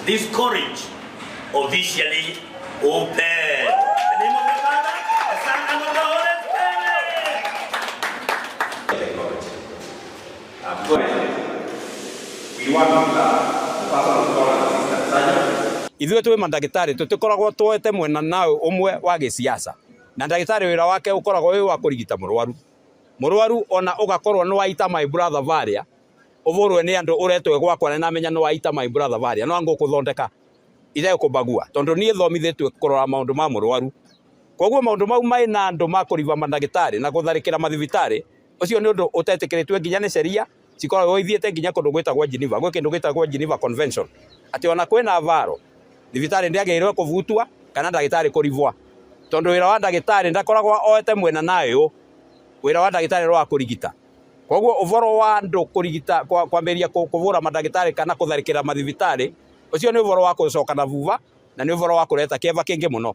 This college officially open. In the name of the Father, the Son, and of the Holy Spirit. Technology. We work with the person who called an assistant surgeon. Ithuĩ twĩ mandagĩtarĩ, tũtikoragwo tuoete mwena nawe ũmwe wa gĩsiasa, na ndagĩtarĩ wĩra wake ũkoragwo wĩ wa kũrigita mũrwaru. Mũrwaru ona ũgakorwo nĩ waita my brother varia, ũbũrwe nĩ andũ, ũretwo gwakwa na namenya nĩ waita my brother varia, no ngũkũthondeka itegũkũbagua, tondũ niĩ thomithĩtue kũrora maũndũ ma mũrwaru. Koguo maũndũ mau maĩ andũ ma kũriba mandagĩtarĩ na gũtharĩkĩra mathibitarĩ, ũcio nĩ ũndũ ũtetĩkĩrĩtue nginya nĩ sheria cikoragwo ithiĩte nginya kũndũ gwĩtagwo Geneva. Gwĩ kĩndũ gĩtagwo Geneva Convention, atĩ ona kwĩna varo, thibitarĩ ndĩagĩrĩirwo kũbutwa kana ndagĩtarĩ kũribwa, tondũ wĩra wa ndagĩtarĩ ndakoragwo oete mwena nayo. Wĩra wa ndagĩtarĩ nĩ wa kũrigita. Koguo ũboro wa andũ kũrigita, kwambĩrĩria kũbũra mandagĩtarĩ kana kũtharĩkĩra mathibitarĩ, ũcio nĩ ũboro wa gũcoka na thutha na nĩ ũboro wa kũreta kĩeva kĩngĩ mũno.